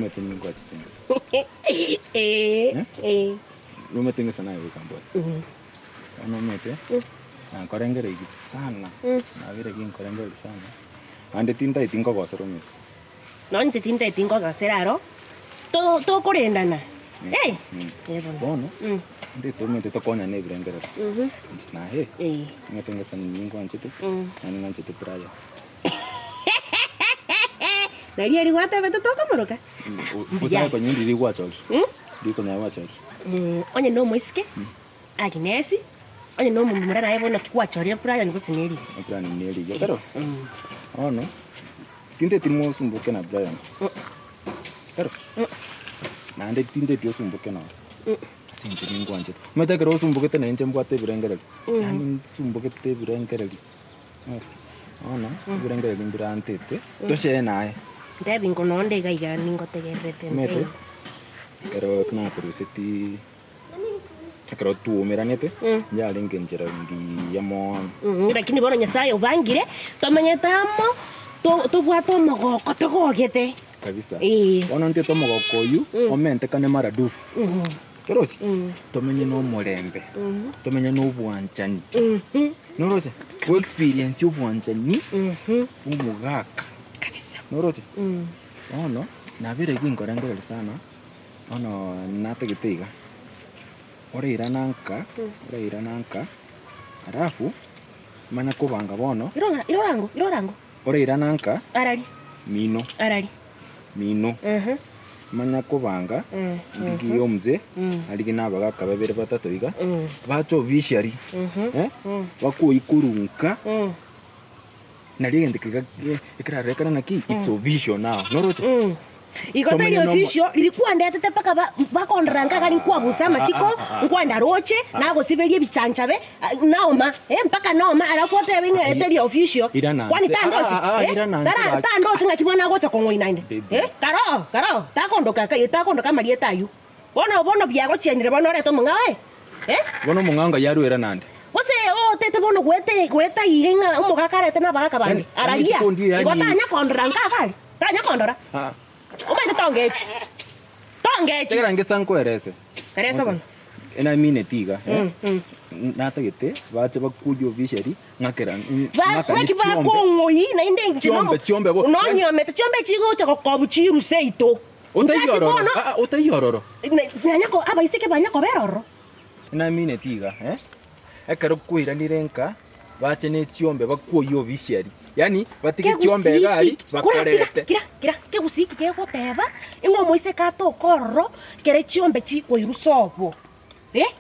Omanyete ninkwachete ngesa. Ee, ee. Omanyete ngesa naye goika mbwate. Bono omanyete, nakorengereirie sana, nabire ginkorengereria sana, naende tintaeti nkogosera omanyete. Nonye inche tintaeti nkogosera aro, to- tokorendana, eh, eh bono. Bono, ntaete omanyete tokonyane ebirengererio, inche naye, omanyete ngesa ninkwanchete, naende ng'anchete Brian. Nario erio gwatebete tokomoroka. Gose aye konya ndiri gwachorire? Ndiri konya gwachorire? Onye nomoiseke, Aginesi, onye nomomura naye bono ki gwachorire Brian gose neriga? Brian neriga taro? Bono, tinteti mosumboke na Brian. Taro? Naende tinteti osumboke noro. Ase inche ningwanchete. Omanyete ekero osumbokete na inche mbwate ebirengererio, yaani nsumbokete ebirengererio. Bono ebirengererio mbirantete, tochee naye. Ntebi ingo nonde iga iga ningotegererete Omanyete, ntebi. ekero nakorusetie ekero twaumeranete, yarenge enchera engiya mono. Lakini bono Nyasaye obangire, tomenyete amo, to- tobwate omogoko togogete. Kabisa. Ee. Bono ntete omogoko oyio, omentekane maradufu. Torochi? Tomenye nomorembe, tomenye nobwanchani. Noroche? Go experience obwanchani bw'omogaka. Kabisa. Noroche? Bono, nabeire ginkorengereria sana, bono natagete iga, orairana nka, orairana nka, alafu, manya kobanga bono, Irora irorango irorango. orairana nka, Arari. mino. Arari. Mino. Manya kobanga, ndigie omzee, arigie na abagaka babere batato iga, bache officially, eh, bakoyi korwa nka, nario egento kega ekerarorekane naki, it's official now, noroche? Igo tari Tomenye nomo- official, riria kwandetete mpaka ba- bakondora nka gari nkwabusa amasiko, nkwenda roche, nagosiberia ebichanchabe, Naoma, eh, mpaka naoma, alafu otebe ng'a eteri official. Irana Kwani nse. tandochi? Ah, ah, ah, Eh, irana nse tara gaki. tandochi ng'aki bono agocha kong'oina inde. Baby. Eh, karoo, karoo, takondoka ka takondoka amarieta aywo. Bono bono biagochianire bono orete omong'ao eh? Eh? Bono omong'ao ngai arwera nande. Gose otete bono goete goeta iga ng'a omogaka arete na abagaka bande. Yaani, yaani Araria. isiko ndiyo Igo yaani- tanya kondora nka agari. Tanya kondora. Ah. Omanyete tongechi. Tongechi. Tegera ngesa nkoerese. Eresa bono. Namineti iga, eh, natagete bache bakuye officially ng'akera Ba- ng'akane ng'aki chiombe. bakong'oi naende inche Chiombe, nomo- chiombe bo- nonyiomete chiombe chigocha gokobu chiruse ito Otaiyo Inche ase ororo, bono ah, ah, otaiyo ororo. na- nanya ko- abaiseke banya kobera ororo Namineti iga, eh, ekero kwairanire nka bache ne chiombe bakuoyie officially, yaani batige chiombe iga aria Kegusii ki- kora kira bakorete. kira kira kegusii ki kegoteba ng'a omoiseke atoke ororo kere chiombe chikoirusa obo. Eh?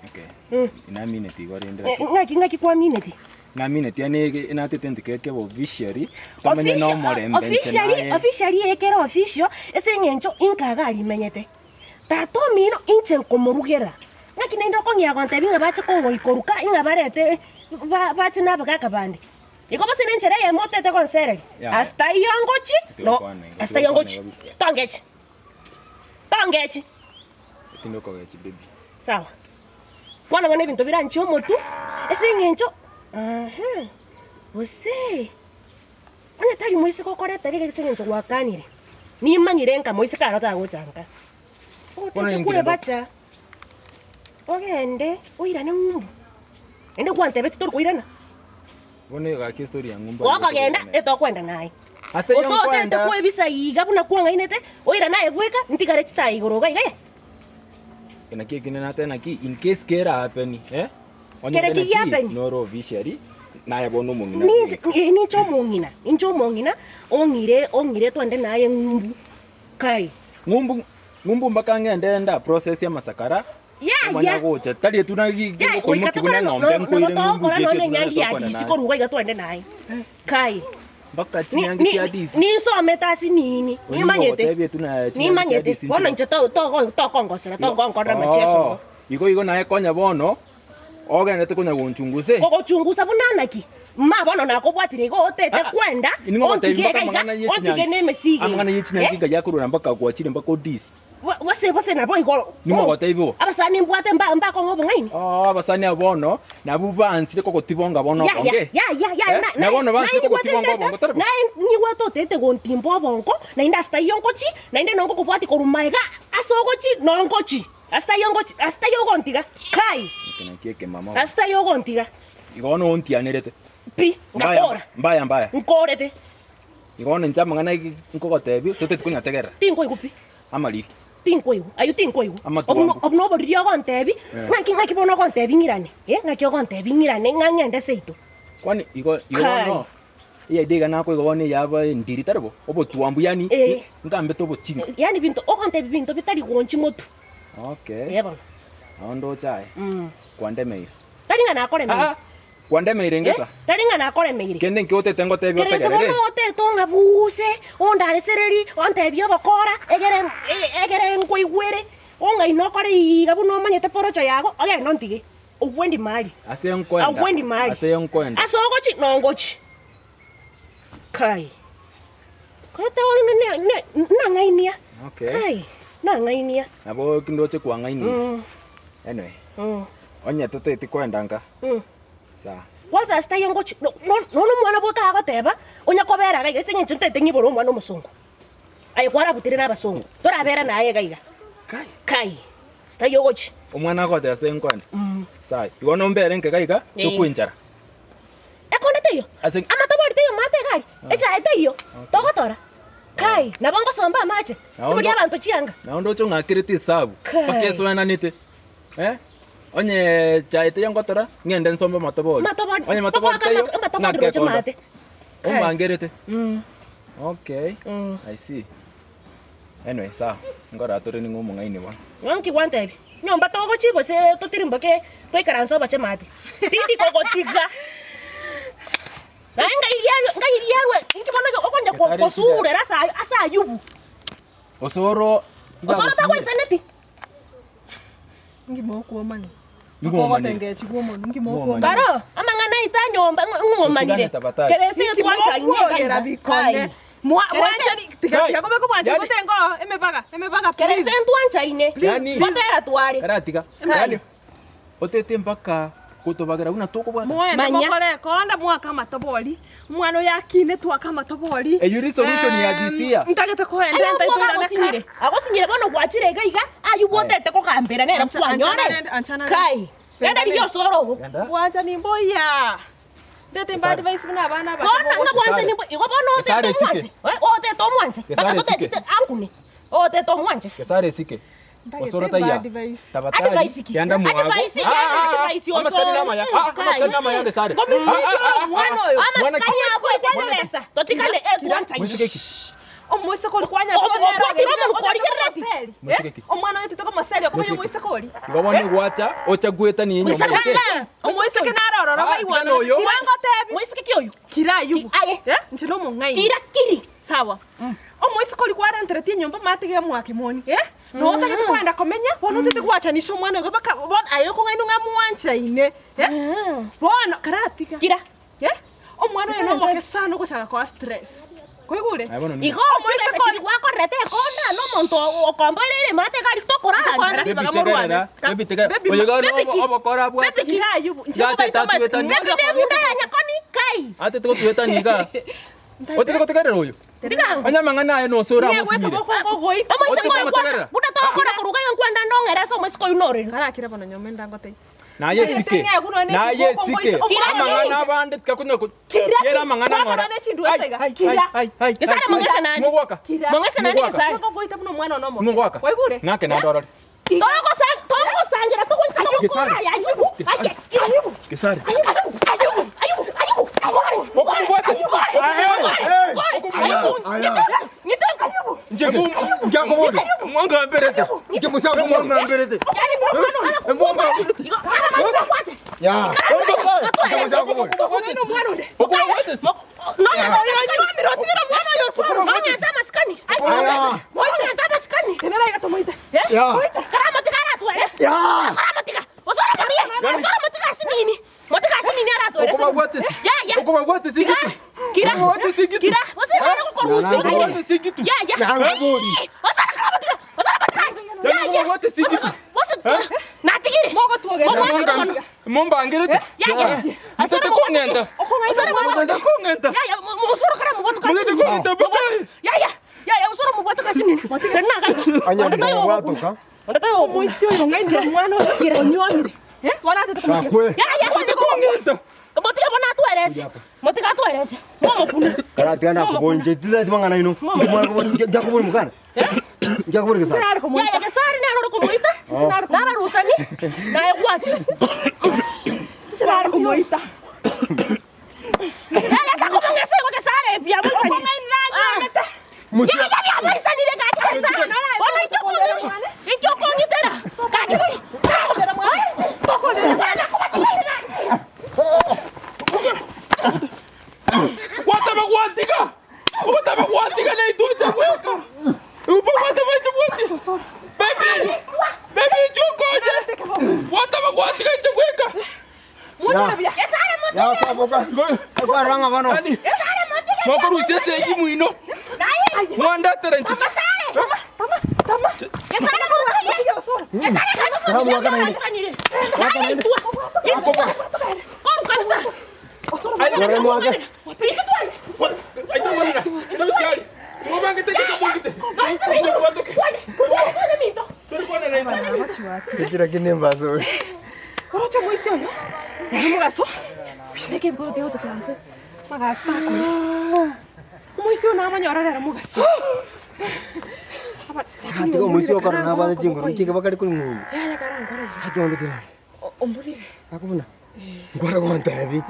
Okay. Mm. Namineti igo rende Eh, Ng'aki ng'aki kwamineti? Namineti yaani ege- natete nti keke bo officially tomenye Official- nomorembe inche officially naye. officially ekere official ase eng'encho inka iga rimenyete. Tata omino inche nkomorugera. Ng'aki naende okong'ea gontebia ng'a bache kongoikoruka ng'a barete ba- bache na abagaka bande. Igo gose nenchera eyemo otete gonsereria. Yaya. Ase taiyo ngochi no Tigokwana igo, ase taiyo tigokwana ngochi. igo bicha. Tongechi. Tongechi. Tindi okogechi baby. Sawa. Bono bono ebinto biranche omotwe, ase eng'encho aha, gose onye tari moiseke okoreta riga ase eng'encho gwakanire, nimanyire nka moiseke aro tagocha nka. Bono Ogotete inki kwebacha, ogende oirane ng'umbu, naende gwantebetie tori koirana. Bono egaki estory ya ng'umbu Gokogenda etokwenda naye. Ase Gose otete nkwenda. kwebisa iga buna kwang'ainete, oirane aye bweka, ntigare chisaa igoro iga iga. Naki ekinde nateba naki in case kera happen eh Kere onyore ki naki gihappen? nore officially naye bono omong'ina Ninche bweka. eh, ninche omong'ina, inche omong'ina, ong'ire ong'ire twende naye ng'umbu kai. Ng'umbu ng'umbu mpaka ng'ende nda process amasakara Yaya! omanya gocha tari etu na gi- Yaya, goika gokoimokia tokore buna no- eng'ombe no- nkoire nabo ng'umbu togokora bieke nonya etu nere enyangi ya tokwana DC naye. korwa iga iga twende naye. Kai. Mpaka Ni- chinyangi ni- chia DC. Ninsomete ase nini, Oyio nimanyete. ogotebia etu na chinyangi chia Nimanyete, DC bono nchire. inche to- to- tokongosera, togonkorera amacheso Oh, igo igo naye konya bono ogenderete konya gonchungusa. Kogochungusa buna naki? Mma bono nakobwatire igo otete Ah, kwenda, Inwe ngobatebia ontige mpaka iga iga, amang'ana ye ontige chinyangi. nemesigo eye. Amang'ana ye chinyangi Eh? ngayia akorora mpaka gwachire mpaka odisi. Gose gose nabo igoro. Ning'o ogotebi bo? Abasani mbwate mba mbakong'a obong'aini. Oo, abasani abo bono nabwo bansire kogotibonga bono Ya, ya, obonge. ya, ya, ya, Eh, na- na bono bansire naye kogotibonga nigwete obongo, tari bo? Naye nigwete otete gontimba obongo, naende ase taiyo ngochi, naende nongokobwati korwa magega ase ogochi, nongochi. Ase taiyo ngochi, ase taiyo ogontiga. Kai! Eke nakio ekemama bono. Ase taiyo ogontiga. Igo bono ontianerete. Pi, Mbaya, ngakora. mbaya, mbaya. Nkorete. Igo bono inche amang'ana nkogotebia, toteti konyategerera. Tinkoigwa pi. Amariri. Tinkoigwa, ayio tinkoigwa. Amatuambu. Obwo noboriri ogontebi, ng'aki ng'aki bono ogontebi ng'irane, eh, ng'aki ogontebi ng'irane ng'a ng'ende seito. Kwani igo igo Kai. bono eidea iga nakoigwa bono eyaba endiri tari bo? Obotuambu yaani Eh. ngambete obochinga. Yaani binto ogontebi binto bitari gonchi motwe. Okay. Eh bono. Nabo ndoche aye. Kwandemeire. Tari ng'a nakoremeire. Aa, Kwandemeire Eh, ngesa. tari ng'a nakoremeire. Kende nki otete ngotebie Kera ase otegerere? bono otete ong'abuse, ondaresereri, ontebie obokora, egere egere nkoigwere, ong'aine okore iga buna omanyete porocho yago, ogende ontige. Ogwendi mari. Ase nkoenda. Agwendi mari. Ase nkoenda. Ase ogochi nongochi. Kai. Kete ne ne nang'ainia. Okay. Kai, nang'ainia. Nabo kindoche kwang'ainia. Anyway. Onye toteti koenda nka. Sawa. Kwanza ase taiyo ngochi no no nono omwana bweka agoteba, onya kobera iga iga ase eng'encho ntaete ng'ibore omwana omosongo. Aye kwarabutire na abasongo, torabera naye iga iga. Kai. Kai, ase taiyo ogochi. Omwana agoteba ase taiyo nkoenda. Sawa, igo nombere nke iga iga, Eh. tokwe enchara. Ekonde teiyo, Ase amatobori teiyo maate iga aria, echae teiyo, togotora. Kai, nabo ngosomba amache, Naondo- siboria abanto chianga. Naende oche ong'akerete esabu, Kai. mpaka esoenanete. Eh, onye chae teiyo ngotora, ng'ende nsombe amatobori. Amatobori, Onye matobori bagoaka taiyo, ama- amatobori ng'ake roche ekonda. maate. Kai. Omangerete. Mm. Okay, Mm. I see. Anyway, sawa, nkora tore ning'o omong'aini bono. Ng'a nki gwantebia? Nyomba togochia gose totirimboke toikaranse oboche maate? Tindi kogotiga. Naye ngai riarwe ngai riarwe inki bono okonya Gesare esida. kosurera ase aywo ase Ayubu. Osoro Osoro tagoisaneti. Inki mokwomani? Ngwomanire. Okogotengechi omonwe, inki Ngwomanire. mokwomani? Karo amang'ana aito a nyomba ng'omanire. Totugane tafadhali. Kera ase Inki twanchani mokwogera bikone? Mwanchani, tiga Kai. tiga kobe kobwancha Yani- gotengo emebaga, emebaga Kera please. ase ntwanchaine. Yani- Gotera tware. Karatiga. Kai. Yani otete mpaka gotobagera buna tokobwata. Moende Manya. mokore konda mwaka amatobori omwana oyo akine twaka amatobori Eyio resolution ya this year. ntagete koenda Aye ntaitoirane obwoba agosinyire. Agosinyire bono gwachire iga iga aywo otete kogambera nere Ancha- kwanyore. anchana rende, anchana rende. Kai. Genda rigia osoro ogo. Genda. bwanchani mbuya ndete mba Gesare. advice buna abana abake Bono ng'a bogocha. bwanchani mbu igo bono otete Gesare esike. omwanche. Eh, otete omwanche. Mpaka Gesare esike. totete angune. Otete omwanche. Gesare esike. Ntagete Osoro taiya. advice. Tabatari. Advice ki? Genda mwago. Advice ki? Ah, ah, ah. Advice Amasikani osoro. namaya. Ah, Kai. amasikani namaya Gesare. Ngomi- Ah, ah, ah, ah. Omwana oyo. Mwana ki? Amasikani ako Mwana ki? ekwansa. Totikane ekwansa. Moiseke ki? Omoiseke ori kwanya Omo- okwatire omonwe korigerereti. Moiseke ki? Omwana oyo tete komoseri okomanya Moiseke. omoiseke ori. Igo bono igwacha ocha gwetania enyomba Moiseke gose. ki? Omoiseke naro ororo Ah, baigwana. tigana oyo. Kira ngotebi. Moiseke ki oyo? Kira ayubu. Aye. Eh? Inche nomong'aini. Kira kiri. Sawa. Omoiseke ori kwarentereti enyomba omanyete iga mwaki moni. Eh? Noo otagete kogenda komenya, bono otete gwachanisha omwana oyo mpaka bono aye okong'ainwa ng'a mwanchaine. Eh? Bono karatiga. Kira. Eh? Omwana oyo nomoke sana ogochaka koa stress. Kwaigure? Aye bono nigo. Igo Omoiseke chibesa ori- chiri gwakorerete ekonda nomonto okomboire mate gari tokorara Kwanza nchara. ribaga Baby morwane. tegerera, baby tegerera. Baby Oyo iga baby ki? obokora abwate. Baby ki? Kira ayubu. Inche Yate ngobaita tatu etani. Baby nebunda ya nyakoni kai. Atete gotuetania iga. Otete gotegerera oyo. Ndigango. Onye amang'ana aye nosore Niye gweka amosinyire. bokongo goita. Omoiseke Otete oyo kwanza gotegerera. buna togokora koruga iga nkwenda ndong'ere ase omoiseke oyio noreri. Karakire bono nyomba endangote. Naye esike. Naye esike. Amang'ana abande tikakonya ko. Kera amang'ana ng'ora. Kira. Ai ai. Gesare mong'ese nani? Mogwaka. Mong'ese nani Mogwaka. Gesare? Goita buna omwana ono omoke. Mogwaka. Waigure? Ng'ake naende orore. Togosangira togoika togokora Gesare. aya ayubu. Aye ayubu. Gesare. Ayubu ayubu ayubu ayubu. Okomobwate. Mwangamberete. Mwangamberete. Okobabwate sigitu. Okobabwate sigitu. Okobabwate sigitu. Yaya. Mobwate CCTV. Gose natigire. Mogotwogera. Mobwate bono. Mombangerete. Yaya. Motete kong'enta. Osoro Motete kong'enta. Yaya, mosoro kara mobwate kasi. Motete kong'enta papa. Yaya. Yaya, osoro mobwate kasi nini. Tena kai. Anya mobwatoka. Ondatayo Omoisi oyo ng'ainire omwana oyo onywomire. Eh? Bono atete komotiga. Gakwe. Yaya, Motete kong'enta. Motiga bono atwerese. Motiga atwerese. Momokuna. Karatiga nakobonche titati mang'ana aino. Ngiakobori mokana. Ngiakobori gesa. Nare komoita. Yaya, gesari nero ore komoita. Nabarusani. Naye gwacha. Nare komoita. Yaya, takomong'esa gesare bia moisani. Okong'ainire anywomete. Musia. Yaya, bia moisanire gaki gesare. Bono inki okong'ita. Inki okong'itera. Gaki boi. Gwataba gwantiga. Gwataba gwantiga na ituche gweka. Gwataba iche gwantiga. Baby. Baby iche okonye. Gwataba gwantiga iche gweka. Mochore buya. Gesare motige. Ya kwaboka. Kwaranga bono. Yani Gesare motige. mokorusia esegi mwino. Naye. Mwandetere inche. Gesare. Tama, tama. Gesare motige. Gesare gaki Karamu motige. wakana inde. Moisanire. Naye itwa. Akoba. Koru kabisa. Yore mwake. Inki twende. Aita mwana. Tauchari. Mobangete kisa mwangite. Iche gwatoke. Turi kwana na ite. Kira kine mbaso. Oroche omoisi oyo. Ere mogaso. Beka ebikoroto egotocha nse. Magasi takore. Omoisi oyo namanyora rero mogaso. Katiga omoisi okora nabwate chinguru chike bakari kori ng'umbu. Yaya karankore. Ati onde tirari. Omborire. Akobuna. Nkore gontebi.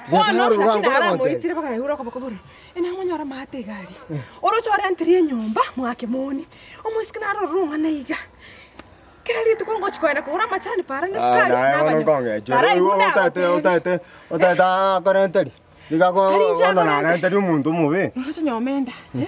Bono Riatara lakini nkore gontebi. aramoitire mpaka naigure okoboko buna enamonyora maate iga aria. Oroche orentire enyomba mwake moni. Omoiseke narorire omwana iga. Kera rituko ngochi koenda kogora amachani para ne Ah, sukari naye bono nabanywa. nkong'echwa. Para Igo igu otaete ndagotebi. otaete otaete akorenteri. Niga ko Ari inche bono akorente. narenteri omonto omobe. Noroche nyomenda. Eh?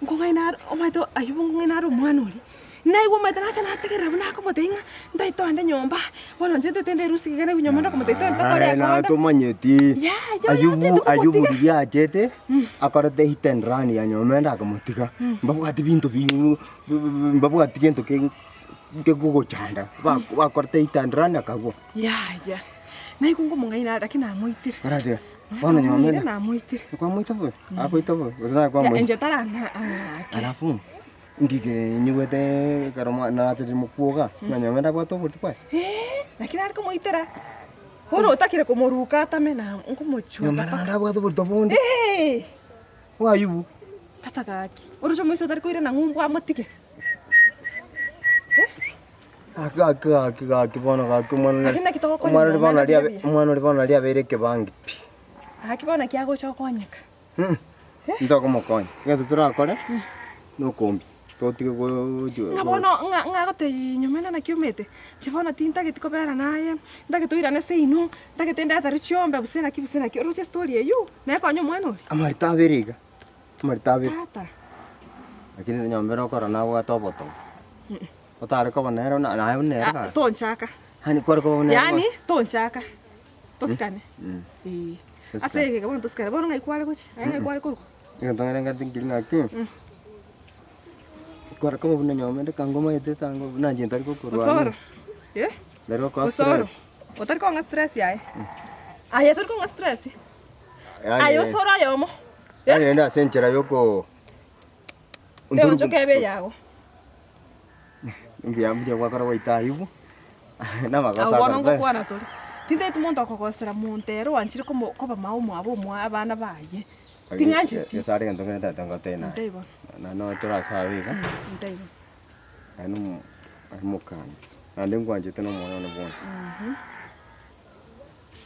Nkong'aina aro omanyete aywo nkong'aina are omwana oria. Naigwa omanyete nacha nategerera buna akomotebia ng'a ntaete onde nyomba, bono inche ntaete nderusie iga naigwa nyomba ndokomotebia twende tokore Aye, na ekonda. tomanyeti. Yaya, Ayubu oyotete ayubu komotiga. riria achete akorete hit and run ya nyomenda akamotiga. Mbabwati binto bi mbabwati gento ke kegogochanda. Bakorete hit and run akagwa. Yaya, naigwa ngomong'aina are lakini namoitire. Karatiga. Bono Namoire nyomenda. namoitire. Kwamoita bobe? Akoita bobe? Gose naye Ya, kwamoita? inche tarang'a ang'ake. Alafu ngige nyigwete ekero mwa nachire mokwoga ng'a nyomenda abwate oborito kwaye. Eh, naki nare komoitera. Bono otakire komoruka atame na nkomochwa Nyomenda mpaka. naende abwate oborito bonde. Eh! Bwa Ayubu. Tata gaki. Oroche omoisia otari koirana ng'umbu amotige. Gaki gaki gaki gaki bono gaki omwana Lakini naki togokonya omwana ori bono omwana aria buya. omwana ori bono aria abeire ekebangi pi. Gaki bono naki agocha gokonyeka. Ntokomokonya. Egento torakore, nokombia. Totige gochia Ng'a bono ng'a ng'a agotebia nyomenda naki omete, inche bono tintageti kobera naye, ntagete oirane seino, ntagete ndetere chiombe gose naki gose naki, oroche estory eywo, nekonya omwana oria. Amarito abere iga, amarito abere. Tata. Lakini nyomba ere okora nabwate obotogo. Otare koba nere buna naye buna ere Ah, gaki. tonchaka. Yaani kware koba buna ere Yaani bono. tonchaka, tosikane. Eh, Tosikane. ase egeka bono tosikane, bono ng'ai kware gochia? Aye ng'ai kware korwa? Egento ng'ere ng'ati nkeri ng'aki, kware koba buna nyomba ende kango omanyete tango buna inche ntari gokorwania. Osoro, eh? Ntari gokoa Osoro, stress. otari kong'a stress yaye? Aye tori kong'a stress? Yaani Aye osoro oyomo, eh? yaani rende ase enchera yoko Eonchoke ebe eyago. Mbuya mbuya gwakora goita aywo, namagoso Abwo bono akore tari. ngokwana tore, tintageti monto okogosera monto ere oanchire komo koba mao omwabo omwa abana baye, ting'ancheti. Gose are egento kende ntagete ngotebie naye. Ntebie bono. Na no torasabe iga, Ntebie bono. aye nomo aye omokani, naende nkwanchete na omoyo one bwonsi.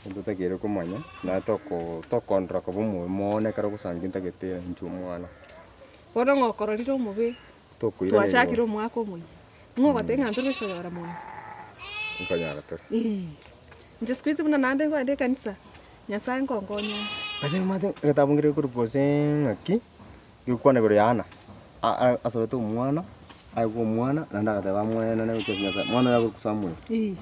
Egento otakeire komanya, naye toko tokondora koba omobe mono ekero ogosangi ntagete inche omwana. Bono ng'a okororire omobe. Tokoiraneria Twachakire omwaka omoyia, ng'o ogoteba ng'a ntore gochia konyora moyo? Nkonyora tore. Eeh, inche siku hizi buna naende nkoenda ekanisa, Nyasaye nkonkonya are. By the way omanyete egetabu nkere gekorokwa gose ng'aki, gegokwana igoro ya Anna, a- a- asabete omwana, aegwe omwana, naende agateba amoenane gochia ase Nyasaye, omwana oye akorokwa Samuel. Eeh.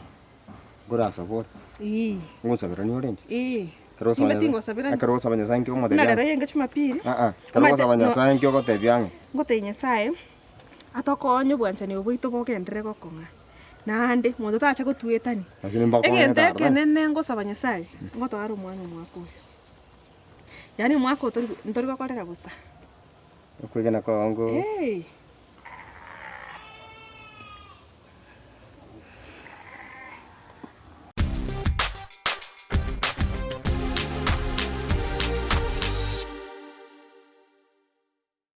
Nkorasaba ore? Eeh. Ngosaberania ore inche? Eeh. Ekero ogosaba Nimbe Nyasaye- tingosabera ekero ogosaba Nyasaye nki Buna okomotebia rero ng'e? yenge Jumapili. Aa, ekero Omanyete ogosaba no- Nyasaye nki ogotebia ng'e? Ngotebia Nyasaye. Atokonye obwanchani obo bwaito bogenderere gokong'a, naende monto tacha gotuetania. Lakini mbakong'ete Egento aroro. ekenene ngosaba Nyasaye, ngotoare omwana omwaka oyo. Yaani omwaka oyo tori ntori gokorera bosa. Okwegena kwao ngo Eeh.